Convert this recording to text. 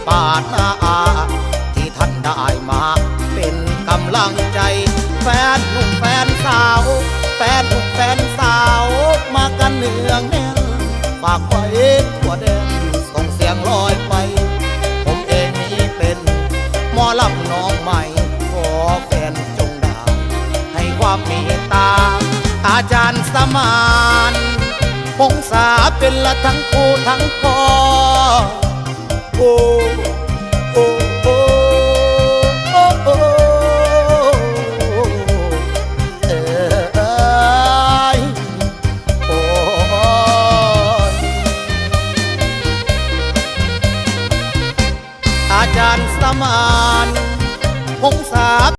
ປາດໜ້າອາ ທີ່ທ່ານໄດ້ມາເປັນກຳລັງໃຈ ແຟນໜຸ່ມແຟນສາວ ແຟນໜຸ່ມແຟນສາວ ມາກັນເນືອງແໜ້ນ ຝາກໄວ້ທົ່ວແດນ ສົ່ງສຽງລອຍໄປ ຜົມເອງນີ້ເປັນໝໍລຳນ້ອງໃໝ່ ຂໍແຟນຈົ່ງໄດ້ໃຫ້ຄວາມເມດຕາ ອາຈານສະໝານ ພົງສາເປັນລະທັງຄູ່ທັງພໍ່ ໂອ້ ໂອ້ ໂອ້